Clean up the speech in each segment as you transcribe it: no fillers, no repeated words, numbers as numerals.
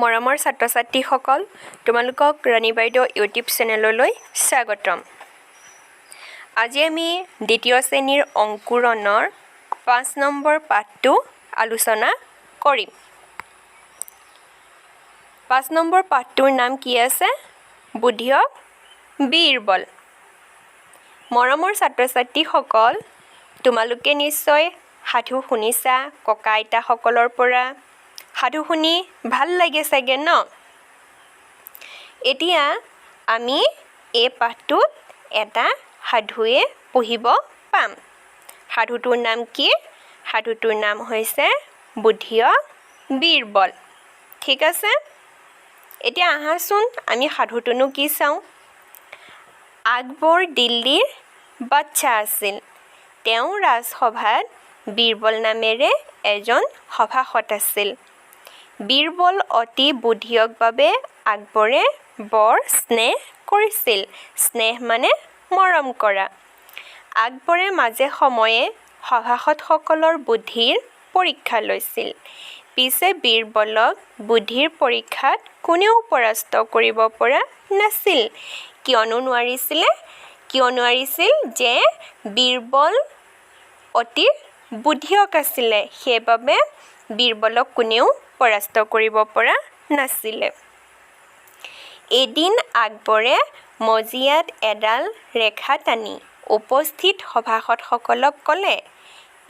মৰমৰ ছাত্ৰ ছাত্ৰীসকল, তোমালোকক ৰাণী বাইদেউ ইউটিউব চেনেললৈ স্বাগতম। আজি আমি দ্বিতীয় শ্ৰেণীৰ অংকুৰণৰ 5 নম্বৰ পাঠটো আলোচনা কৰিম। 5 নম্বৰ পাঠটোৰ নাম কি আছে? বুধিয়ক বীৰবল। মৰমৰ ছাত্ৰ ছাত্ৰীসকল, তোমালোকে নিশ্চয় সাধু শুনিছা ককা আইতাসকলৰ পৰা। সাধু শুনি ভাল লাগে চাগে ন? এতিয়া আমি এই পাঠটোত এটা সাধুৱে পঢ়িব পাম। সাধুটোৰ নাম কি? সাধুটোৰ নাম হৈছে বুধিয়ক বীৰবল। ঠিক আছে, এতিয়া আহাচোন আমি সাধুটোনো কি চাওঁ। আকবৰ দিল্লীৰ বাদশ্বাহ আছিল। তেওঁৰ ৰাজসভাত বীৰবল নামেৰে এজন সভাসদ আছিল। বীৰবল অতি বুধিয়ক বাবে আকবৰে বৰ স্নেহ কৰিছিল। স্নেহ মানে মৰম কৰা। আকবৰে মাজে সময়ে সভাসদসকলৰ বুদ্ধিৰ পৰীক্ষা লৈছিল। পিছে বীৰবলক বুদ্ধিৰ পৰীক্ষাত কোনেও পৰাস্ত কৰিব পৰা নাছিল। কিয়নো নোৱাৰিছিলে? কিয় নোৱাৰিছিল যে বীৰবল অতি বুধিয়ক আছিলে, সেইবাবে বীৰবলক কোনেও পৰাস্ত কৰিব পৰা নাছিলে। এদিন আকবৰে মজিয়াত এডাল ৰেখা টানি উপস্থিত সভাসদসকলক ক'লে,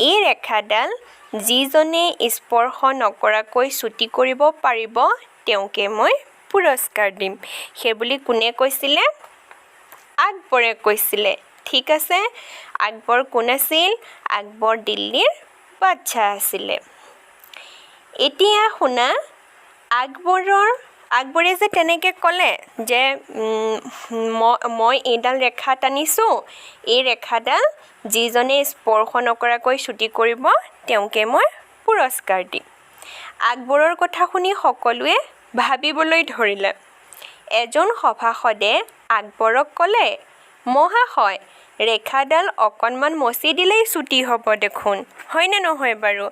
"এই ৰেখাডাল যিজনে স্পৰ্শ নকৰাকৈ চুটি কৰিব পাৰিব, তেওঁকে মই পুৰস্কাৰ দিম।" সেইবুলি কোনে কৈছিলে? আকবৰে কৈছিলে। ঠিক আছে, আকবৰ কোন আছিল? আকবৰ দিল্লীৰ বাদশ্বাহ আছিলে। এতিয়া শুনা, আকবৰে যে তেনেকৈ ক'লে যে মই এইডাল ৰেখা টানিছোঁ, এই ৰেখাডাল যিজনে স্পৰ্শ নকৰাকৈ চুটি কৰিব, তেওঁকে মই পুৰস্কাৰ দিম। আকবৰৰ কথা শুনি সকলোৱে ভাবিবলৈ ধৰিলে। এজন সভাসদে আকবৰক ক'লে, "মহাশয়, ৰেখাডাল অকণমান মচি দিলেই চুটি হ'ব দেখোন, হয়নে নহয় বাৰু?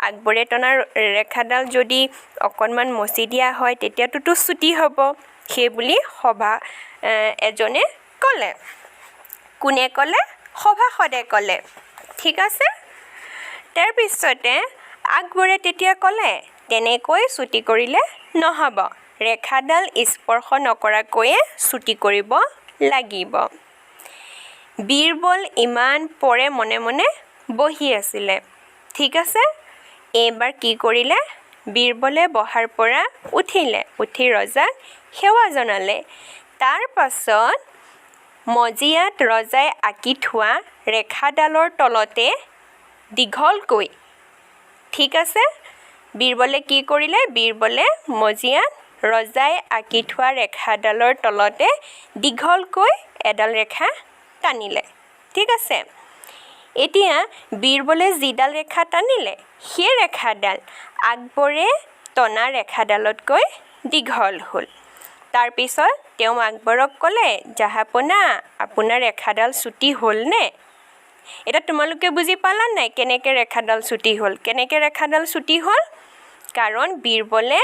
আকবৰে টনা ৰেখাডাল যদি অকণমান মচি দিয়া হয়, তেতিয়াতোতো চুটি হ'ব।" সেইবুলি সভা এজনে ক'লে। কোনে ক'লে? সভাসদে ক'লে। ঠিক আছে, তাৰপিছতে আকবৰে তেতিয়া ক'লে, "তেনেকৈ চুটি কৰিলে নহ'ব, ৰেখাডাল স্পৰ্শ নকৰাকৈয়ে চুটি কৰিব লাগিব।" বীৰবল ইমান পৰে মনে মনে বহি আছিলে। ঠিক আছে, এইবাৰ কি কৰিলে? বীৰবলে বহাৰ পৰা উঠিলে। উঠি ৰজাক সেৱা জনালে। তাৰ পাছত মজিয়াত ৰজাই আঁকি থোৱা ৰেখাডালৰ তলতে দীঘলকৈ, ঠিক আছে, বীৰবলে কি কৰিলে? বীৰবলে মজিয়াত ৰজাই আঁকি থোৱা ৰেখাডালৰ তলতে দীঘলকৈ এডাল ৰেখা টানিলে। ঠিক আছে, এতিয়া বীৰবলে যিডাল ৰেখা টানিলে, সেই ৰেখাডাল আকবৰে টনা ৰেখাডালতকৈ দীঘল হ'ল। তাৰপিছত তেওঁ আকবৰক ক'লে, "জাহাপনা, আপোনাৰ ৰেখাডাল চুটি হ'লনে?" এতিয়া তোমালোকে বুজি পালা নাই কেনেকৈ ৰেখাডাল চুটি হ'ল? কেনেকৈ ৰেখাডাল চুটি হ'ল? কাৰণ বীৰবলে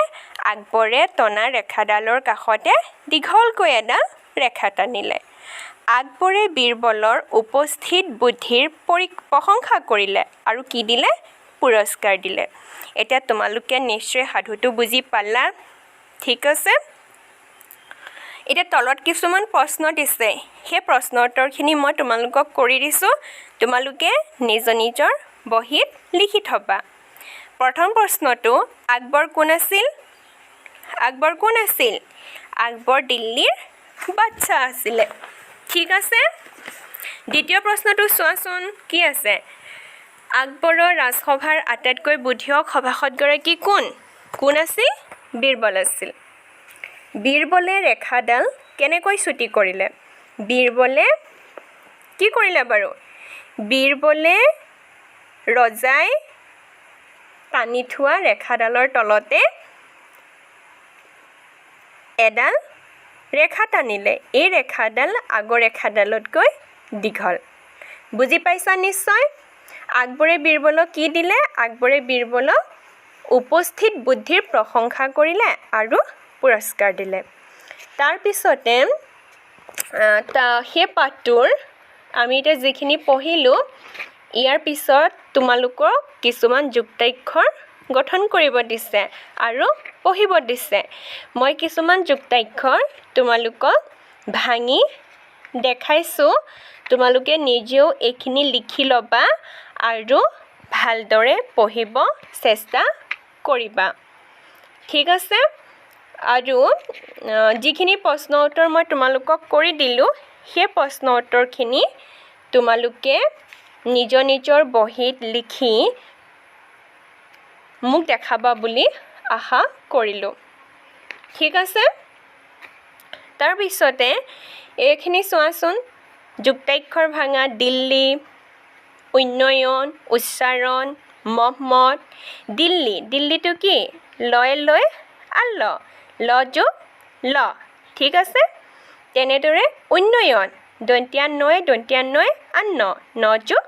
আকবৰে টনা ৰেখাডালৰ কাষতে দীঘলকৈ এডাল ৰেখা টানিলে। আকবৰে বীৰবলৰ উপস্থিত বুদ্ধিৰ প্ৰশংসা কৰিলে আৰু কি দিলে? পুৰস্কাৰ দিলে। এতিয়া তোমালোকে নিশ্চয় সাধুটো বুজি পালা। ঠিক আছে, এতিয়া তলত কিছুমান প্ৰশ্ন দিছে। সেই প্ৰশ্ন উত্তৰখিনি মই তোমালোকক কৰি দিছোঁ, তোমালোকে নিজৰ নিজৰ বহীত লিখি থ'বা। প্ৰথম প্ৰশ্নটো, আকবৰ কোন আছিল? আকবৰ কোন আছিল? আকবৰ দিল্লীৰ বাদশ্বাহ আছিলে। ঠিক আছে, দ্বিতীয় প্ৰশ্নটো চোৱাচোন কি আছে। আকবৰৰ ৰাজসভাৰ আটাইতকৈ বুধিয়ক সভাসদগৰাকী কোন? কোন আছিল? বীৰবল আছিল। বীৰবলে ৰেখাডাল কেনেকৈ চুটি কৰিলে? বীৰবলে কি কৰিলে বাৰু? বীৰবলে ৰজাই টানি থোৱা ৰেখাডালৰ তলতে এডাল ৰেখা টানিলে। এই ৰেখাডাল আগৰ ৰেখাডালতকৈ দীঘল। বুজি পাইছা নিশ্চয়। আকবৰে বীৰবলক কি দিলে? আকবৰে বীৰবলক উপস্থিত বুদ্ধিৰ প্ৰশংসা কৰিলে আৰু পুৰস্কাৰ দিলে। তাৰপিছতে সেই পাঠটোৰ আমি এতিয়া যিখিনি পঢ়িলোঁ, ইয়াৰ পিছত তোমালোকক কিছুমান যুক্তাক্ষৰ গঠন কৰিব দিছে আৰু পঢ়িব দিছে। মই কিছুমান যুক্তাক্ষৰ তোমালোকক ভাঙি দেখাইছোঁ। তোমালোকে নিজেও এইখিনি লিখি ল'বা আৰু ভালদৰে পঢ়িব চেষ্টা কৰিবা, ঠিক আছে? আৰু যিখিনি প্ৰশ্ন উত্তৰ মই তোমালোকক কৰি দিলোঁ, সেই প্ৰশ্ন উত্তৰখিনি তোমালোকে নিজৰ নিজৰ বহীত লিখি মোক দেখাবা বুলি আশা কৰিলোঁ, ঠিক আছে? তাৰপিছতে এইখিনি চোৱাচোন, যুক্তাক্ষৰ ভাঙা, দিল্লী, উন্নয়ন, উচ্চাৰণ, মহম্মদ। দিল্লী, দিল্লীটো কি? লয়ে লয় আল্ল, ল যোগ ল, ঠিক আছে? তেনেদৰে উন্নয়ন, দন্তীয়া নয়, দন্তীয়া নয় আন্ন, ন যোগ